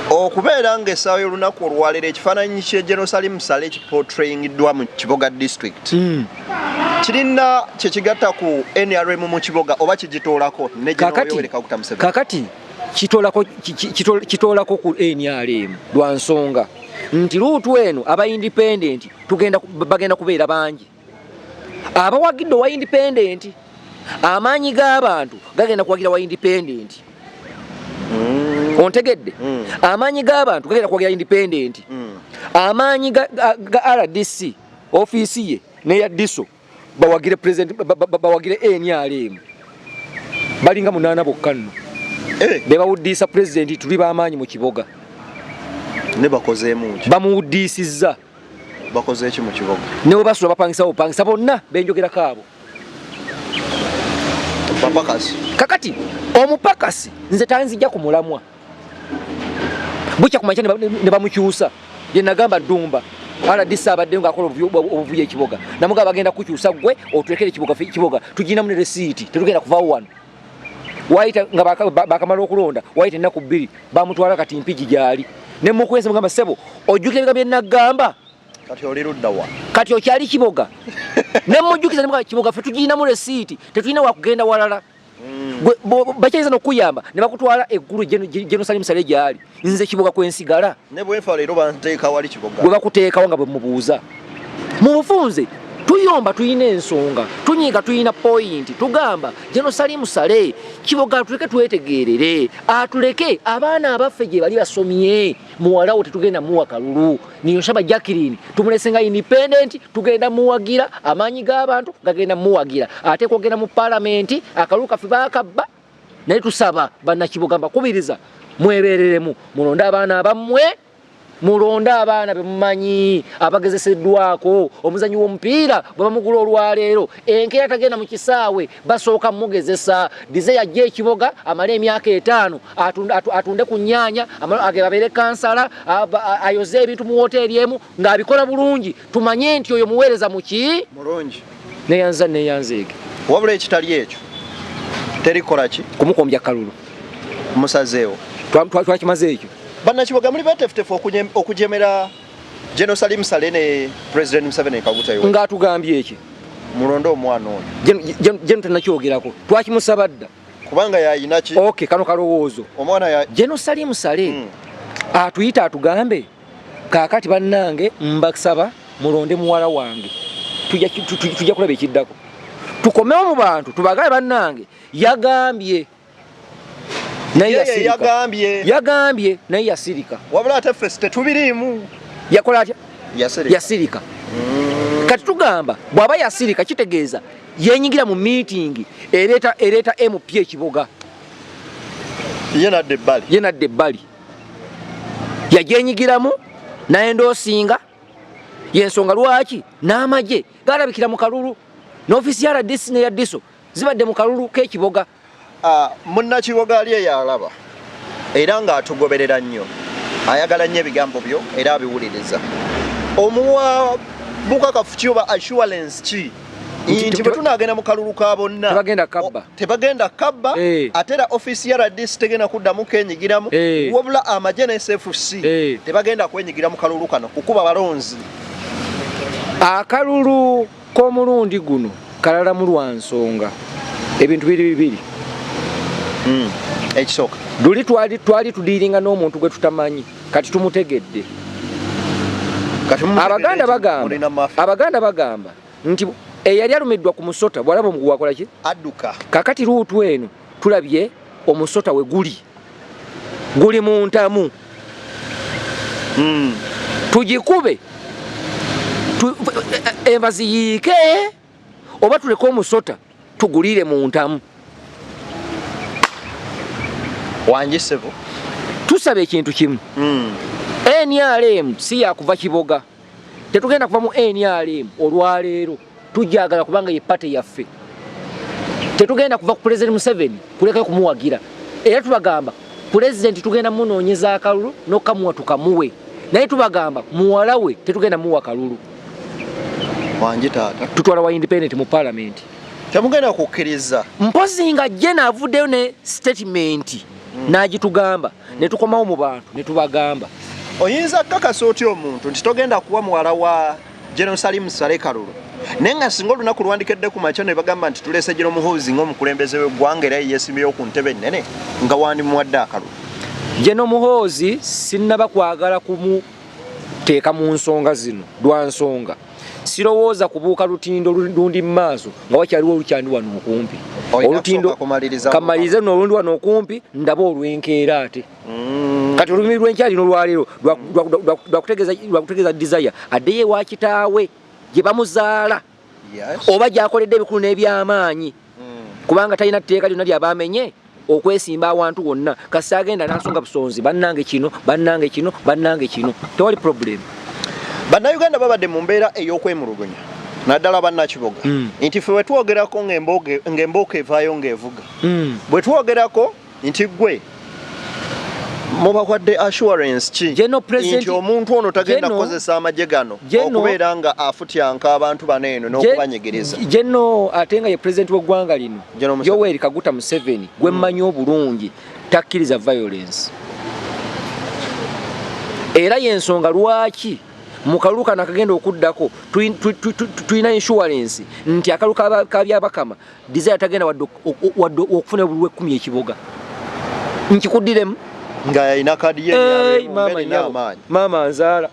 okubeera ng'essaawa y'olunaku olwaleero ekifaananyi kye General Salim Saleh kiportrayingiddwa mu Kiboga District, kirina kyekigatta ku NRM mu Kiboga oba kigitoolako ne General Yoweri Kaguta Museveni? Kakati kitoolako ku NRM lwa nsonga nti route eno aba independent tugenda bagenda kubeera bangi abawagidde owa independent. Amaanyi g'abantu gagenda kuwagira wa independent. Ontegedde? Amaanyi g'abantu gagenda kuwagira independent. Amaanyi ga RDC, ofiisi ye neya DISO, bawagire president, bawagire NRM. Balinga munaana bokka nno. Bebawuddiisa president, tuli b'amaanyi mu kiboga. Ne bakozeemu ki? Bamuwuddiisizza. Bakoze eki mu kiboga? Ne bwe basula bapangisa, bupangisa bonna benjogerako abo. Bapakasi. Kakati omupakasi nze tanzijja ku mulamwa, bukya kumakya ne bamukyusa. Bye nagamba Ddumba, RDC abadde ng'akola obuvuyo ekiboga, namugamba bagenda kukyusa, gwe otulekere ekiboga. Ffe kiboga tuginamu ne resiiti, tetugenda kuvaawo wano. Wayita nga bakamala okulonda, wayita ennaku 2, bamutwala. Kati Mpigi gyali ne mukwesa, mugamba, "Ssebo, ojjukira ebigambo bye nagamba?" Kati oli ludda wa? Kati okyali kiboga? Nemujjukiza nemugamba, "Kiboga ffe tugirinamu resiiti, tetulina wakugenda walala." Bakyayinza nokuyamba ne bakutwala eggulu General Salim Saleh gyali. Nze kiboga kwensigala. Ne bwenfa leero banteeka wali kiboga. Bwe bakuteekawo nga bwe mubuuza mu bufunze. Tuyomba tulina ensonga, tunyiiga tulina point, tugamba General Salim Saleh Kiboga atuleke twetegeerere, atuleke abaana abaffe gye bali basomye. Muwala wo tetugenda muwa kalulu. Niyonshaba Jacqueline tumulese nga independent, tugenda muwagira, amaanyi g'abantu gagenda muwagira, ate kwogenda mu palamenti akalulu kaffe baakabba. Naye tusaba bannakiboga, mbakubiriza mwebereremu, mulonde abaana abammwe, mulonde abaana bemumanyi abagezeseddwako. Omuzanyi w'omupiira bwe bamugula olwaleero, enkeera tagenda mu kisaawe, basooka mugezesa. Dize yajja ekiboga amale emyaka 5 atunde ku nnyaanya, abeere kansala, ayoze ebintu mu woteeri emu ng'abikola bulungi, tumanye nti oyo muweereza muki mulungi. Neyanza neyanzeege. Wabula ekitali ekyo terikola ki? Kumukombya kalulu. Musazeewo. Twakimaze ekyo. Bannakiboga muli beteefuteefu okujemera General Salim Saleh ne President Museveni Kaguta Yoweri. Ng'atugambye eki? Mulonde omwana oyo. General tannakyogerako, twakimusaba dda. Kubanga yayina ki? Okay, kano kalowoozo. Omwana ya General Salim Saleh atuyita atugambe kaakati bannange mbasaba mulonde muwala wange. Tujja kulaba ekiddako. Tukomewo mu bantu tubagabe bannange yagambye. Naye yasirika. Yagambye. Yagambye naye yasirika. Wabula ate ffe tetubiriimu. Yakola atya? Yasirika. Yasirika. Kati tugamba bw'aba yasirika kitegeeza yeenyigira mu meeting ereeta MP ekiboga. Ye nadda ebbali. Ye nadda ebbali. Yagyenyigiramu n'endoosinga y'ensonga lwaki n'amagye galabikira mu kalulu n'ofiisi ya RDC n'eya DISO zibadde mu kalulu k'ekiboga. Munnakiboga ali eyo alaba era ng'atugoberera nnyo, ayagala nnyo ebigambo byo era abiwuliriza. Omuwa bukakafu ki oba assurance ki nti bwe tunaagenda mu kalulu ka bonna tebagenda kabba? Tebagenda kabba. Ate era ofiisi ya RDC tegenda kuddamu kenyigiramu, wabula amagye ne SFC tebagenda kwenyigira mu kalulu kano kukuba balonzi. Akalulu k'omulundi guno kalala mu lwa nsonga ebintu biri bibiri. Ekisooka, luli twali tudiiringa n'omuntu gwe tutamanyi, kati tumutegedde. Abaganda bagamba nti eyali alumiddwa ku musota bw'alaba omuguwa akola ki? Adduka. Kakati luutu eno tulabye omusota we guli, guli mu ntamu. Tugikube enva ziyiike oba tuleke omusota tugulire mu ntamu. Wangi ssebo. Tusaba ekintu kimu. NRM si yakuva Kiboga. Tetugenda kuva mu NRM olwaleero, tujagala kubanga ye party yaffe. Tetugenda kuva ku President Museveni kulekayo kumuwagira. Era tubagamba President tugenda munoonyeza akalulu n'okamuwa tukamuwe. Naye tubagamba muwala we tetugenda muwa kalulu. Wangi taata. Tutwala wa independent mu parliament. Temugenda kukkiriza. Mpozi nga Jane avuddeyo ne statement n'agitugamba, ne tukomawo mu bantu ne tubagamba. Oyinza kukakasa otya omuntu nti togenda kuwa muwala wa General Salim Saleh kalulu? Naye nga singa olunaku lwandikedde ku makya ne bagamba nti tuleese General Muhoozi ng'omukulembeze w'eggwanga era yeesimbyewo ku ntebe ennene, nga wandimuwadde akalulu? General Muhoozi sinnaba kwagala kumuteeka mu nsonga zino lwa nsonga. Sirowooza kubuuka lutindo lundi mu maaso nga wakyaliwo olukyandi wano okumpi. Olutindo kamalirize luno olundi wano okumpi, ndabe olw'enkeera ate. Kati olulimi lw'enkyali n'olwaleero lwakutegeeza Desire addeyo ewa kitaawe gye bamuzaala oba gy'akoledde ebikulu n'eby'amaanyi, kubanga talina tteeka lyonna ly'abaamenye okwesimba awantu wonna. Kasita agenda n'asonga busonzi, bannange kino, bannange kino, bannange kino, tewali problem. Bannayuganda babadde mu mbeera ey'okwemulugunya naddala bannakiboga nti ffe bwe twogerako ng'embooko evaayo ng'evuga, bwe twogerako nti ggwe mubawadde assurance ki nti omuntu ono tagenda kukozesa amagye gano okubeera nga afutyanka abantu bano eno n'okubanyigiriza? Geno ate nga ye president w'eggwanga lino Yoweri Kaguta Museveni gwe mmanyi obulungi takkiriza violence, era y'ensonga lwaki mu kalulu kano akagenda okuddako tulina insurance nti akalulu ka Byabakama Desire tagenda wadde okufuna obululu 10 ekiboga. Nkikuddiremu nga yalina kaadi ye maama nzaala,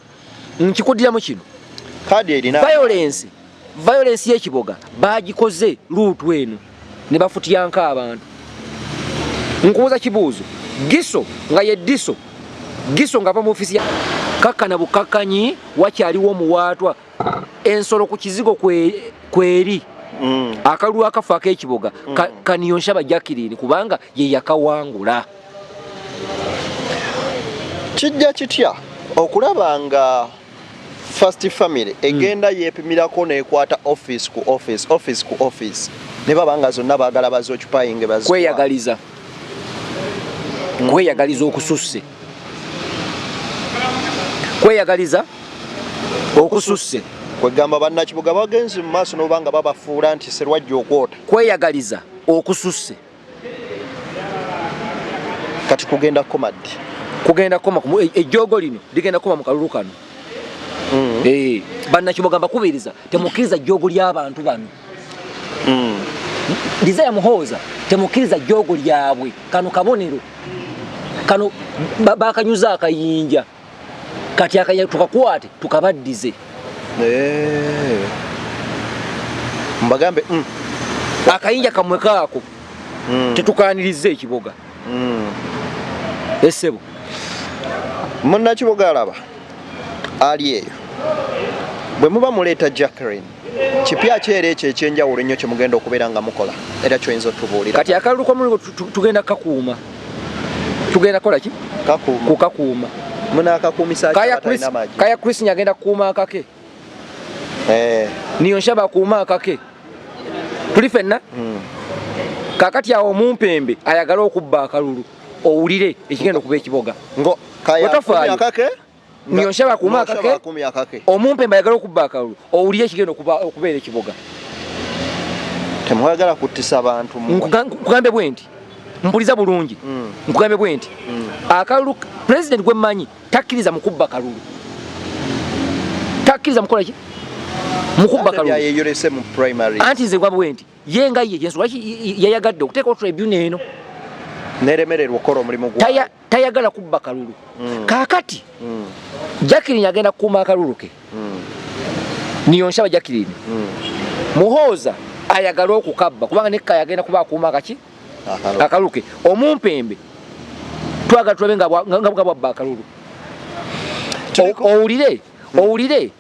nkikuddiramu kino kaadi erina violence. Violence y'ekiboga bagikoze luutu eno ne bafutyanka abantu. Nkubuuza kibuuzo, Giso nga ye Diso, Giso ng'ava mu ofiisi ya kakkana bukakkanyi, wakyaliwo omuwaatwa ensolo ku kizigo kweri akalulu akafa ak'ekiboga Kaniyonshaba Jacqueline, kubanga ye yakawangula. Kijja kitya okulaba nga First Family egenda yeepimirako n'ekwata office ku office, office ku office, ne baba nga zonna baagala bazoccupyinge bazitwale? Kweyagaliza, kweyagaliza okususse, kweyagaliza okususse. Kwegamba bannakibuga bagenze mu maaso n'oba nga babafuula nti serwajja okwota. Kweyagaliza okususse. Kati kugenda kukoma ddi? Kugenda kukoma ejjoogo lino ligenda kukoma mu kalulu kano. Bannakibuga mbakubiriza, temukkiriza jjoogo ly'abantu bano. Desire Muhooza, temukkiriza jjoogo lyabwe. Kano kabonero kano bakanyuza akayinja, kati akayinja tukakwate tukabaddize. Mbagambe, Akayinja kamwe kaako. Tetukaniriza ekiboga. Essebo. Munnakiboga alaba ali eyo, bwe muba muleeta Jacqueline, kipya kyera ekyo ekyenjawulo ennyo kyemugenda okubeera nga mukola, era kyoyinza otubuulira? Kati akalulu k'omuligo tugenda kukakuuma. Tugenda kukola ki? Kakuuma. Kukakuuma. Munaakakuumisa ki Kaya abatalina Chris, magi? Kaya Chris agenda kukuuma akake. Niyo nshaba akuuma akake. Tuli ffenna? Kaakati awo omumpembe ayagala okubba akalulu, owulire ekigenda okuba ekiboga. Ngo, Kaya Wetofaayo. akumye akake? Niyo nshaba akuuma Niyo nshaba akake? akumye akake. Omumpembe ayagala okubba akalulu, owulire ekigenda okubeera ekiboga. Temwagala kuttisa bantu mmwe. Nkugambe bwe nti, mpuliza bulungi. Nkugambe bwe nti, akalulu president gwe mmanyi takkiriza mu kubba kalulu. Takkiriza mukola ki? Mu kubba Ate kalulu. byayeyolese mu primary. Anti nze ngamba bwe nti, ye nga ye Yesu lwaki yayagadde okuteekawo tribunal eno? Neremererwa okukola omulimu gwa. Tayagala kubba kalulu. Kaakati, Jacqueline agenda kukuuma akalulu ke. Niyo nshaba Jacqueline. Muhooza ayagala okukabba kubanga ne Kaya agenda kuba akuuma akaki? Akalulu. Akalulu ke. Omumpembe twagala tulabe nga bwabba akalulu. Owulire,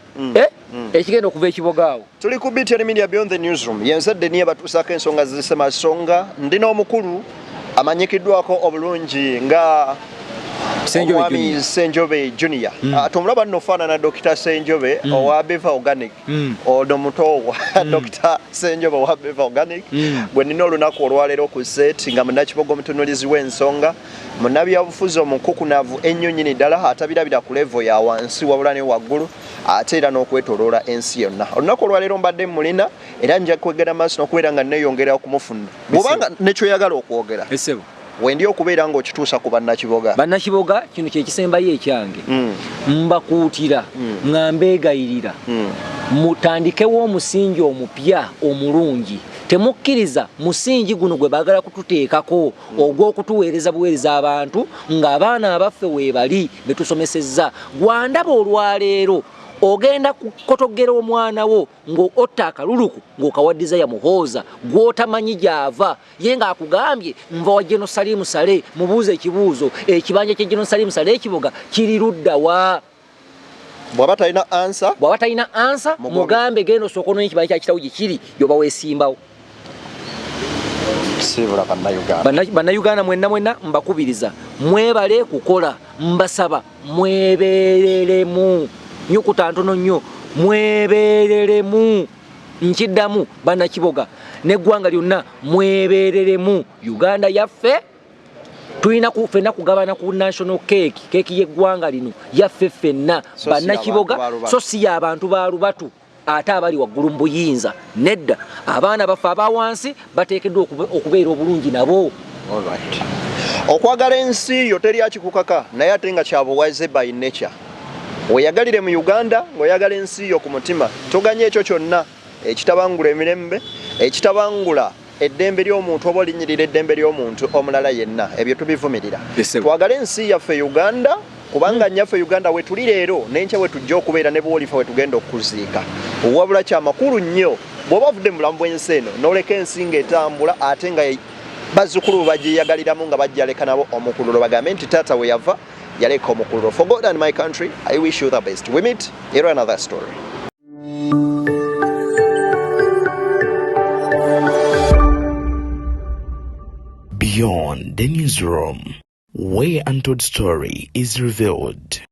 ekigenda okuva ekiboga awo. Tuli ku BTN Media Beyond the Newsroom. Yenze Deniya batuusaako ensonga z'Ssemasonga. Ndi n'omukulu amanyikiddwako obulungi nga Ssenjobe Omwami Junior. Ssenjobe Junior. Tumulaba nno ofaanana Dokita Ssenjobe owa Beva Organic. Ono muto wa Dokita Ssenjobe owa Beva Organic. Gwe nina olunaku olwaleero ku set nga munnakibogo omutunuulizi w'ensonga, munnabyabufuzi omukukunavu ennyo nnyini ddala, atabirabira ku level ya wansi wabula ne waggulu, ate era n'okwetoloola ensi yonna. Olunaku olwaleero mbadde mmulina era nja kwegera maaso n'okubeera nga neeyongera okumufuna. Bw'obanga ne ky'oyagala okwogera, Essebo. wendi okubeera ng'okituusa ku bannakiboga. Bannakiboga, kino kye kisembayo ekyange. Mbakuutira, nga mbeegayirira, mutandikewo omusingi omupya omulungi. Temukkiriza musingi guno gwe baagala kututeekako ogw'okutuweereza buweereza abantu ng'abaana abaffe weebali be tusomesezza. Gwandaba olwaleero ogenda kukotogera omwana wo ng'otta akaluluku ng'okawaddiza ya Muhooza gw'otamanyi gy'ava, ye ng'akugambye nva wa General Salim Saleh. Mubuuze ekibuuzo, ekibanja kya General Salim Saleh ekiboga kiri ludda wa? Bw'aba talina answer, bw'aba talina answer, Mugambe. Mugambe genda osooke onoonye ekibanja kya kitawo gye kiri gy'oba weesimbawo. Siibula Bannayuganda. Bannayuganda mwenna mwenna mbakubiriza, mwebale kukola, mbasaba mwebeereremu. Nyukuta ntono nnyo, mwebeereremu. Nkiddamu, bannakiboga n'eggwanga lyonna mwebeereremu. Uganda yaffe, tulina ffenna kugabana ku national cake, keeki y'eggwanga lino yaffe ffenna. So si Bannakiboga, abantu ba Lubatu. so si y'abantu ba Lubatu ate abali waggulu mu buyinza. Nedda, abaana baffe aba wansi bateekeddwa okubeera obulungi nabo. Alright. Okwagala ensi yo teri akikukaka, naye ate nga kyabuwaze by nature. Weeyagalire mu Uganda ng'oyagala ensi yo ku mutima, toganya ekyo kyonna ekitabangula emirembe, ekitabangula eddembe ly'omuntu oba olinyirira eddembe ly'omuntu omulala yenna, ebyo tubivumirira. Yes, sir. Twagale ensi yaffe Uganda. Kubanga nnyaffe Uganda wetuli leero n'enkya wetujja okubeera, ne bwolifa wetugenda okuziika. Wabula kyamakulu nnyo bw'oba ovudde mu bulamu bw'ensi eno n'oleka ensi ng'etambula, ate nga bazzukulu bagyeyagaliramu nga bajja leka nabo omukululo, bagambe nti taata we yava yaleka omukululo. For God and my country, I wish you the best. We meet in another story. Beyond the Newsroom, where untold story is revealed.